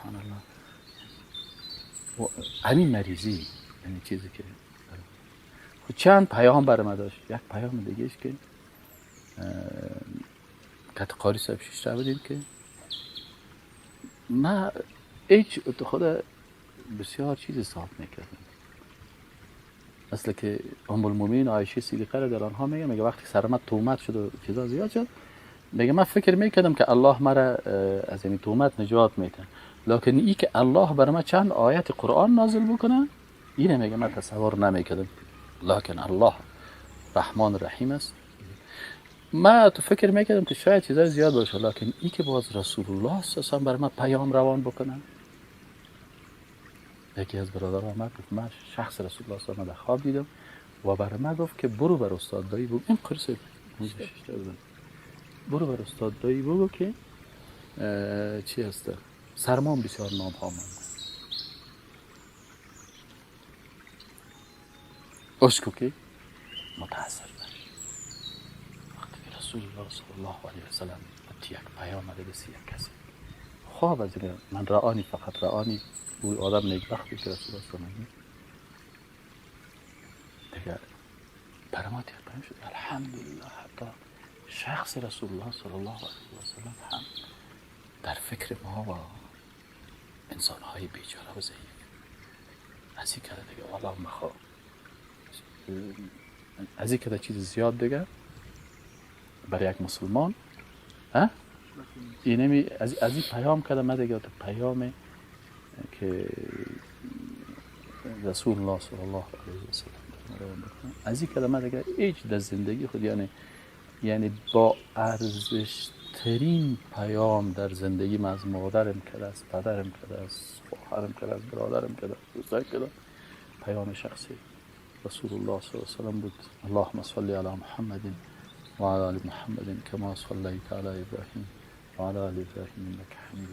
سبحان الله. و همین مریضی، یعنی چیزی که خود چند پیام برای ما داشت. یک پیام دیگه است که کت قاری صاحب شیشته بودیم که ما هیچ خود بسیار چیز حساب میکردم، مثل که ام المؤمنین عایشه صدیقه را در آنها میگه وقتی سر من تهمت شد و چیزا زیاد شد، میگه من فکر میکردم که الله مرا از این تهمت نجات میده، لکن ای که الله بر من چند آیت قرآن نازل بکنه، اینه میگه من تصور نمیکردم، لکن الله رحمان رحیم است. من تو فکر میکردم که شاید چیزای زیاد باشه، لکن ای که باز رسول الله صلی الله علیه و بر من پیام روان بکنه. یکی از برادران من گفت من شخص رسول الله صلی الله علیه و در خواب دیدم و برای من گفت که برو بر استاد دایی بگو، این قرص برو بر استاد دایی بگو که چی هسته، سرمان بسیار نام ها مانده. اشکو که متاثر نشد وقتی که رسول الله صلی الله علیه و سلم یک پیام داده یک کسی خواب از این من رآنی، فقط رآنی، او آدم نیکبخت بود که رسول الله صلی الله علیه و دیگه برای ما پیام شد. الحمدلله حتی شخص رسول الله صلی الله علیه و سلم هم در فکر ما و انسانهای بیچاره و ضعیف از این کرده دیگه. والله مخواه از این کرده چیز زیاد دیگه برای یک مسلمان ها؟ اینمی از این پیام کرده من دیگه پیام که رسول الله صلی الله علیه و سلم از این کلمه دیگه هیچ در زندگی خود، یعنی با ارزش ترین پیام در زندگی من از مادرم کرده، از پدرم کرده، از خواهرم کرده، از برادرم کرده، از دوستان کرده، پیام شخصی رسول الله صلی الله علیه و سلم بود. اللهم صل علی محمد و علی آل محمد کما صلیت علی ابراهیم و علی آل ابراهیم انک حمید.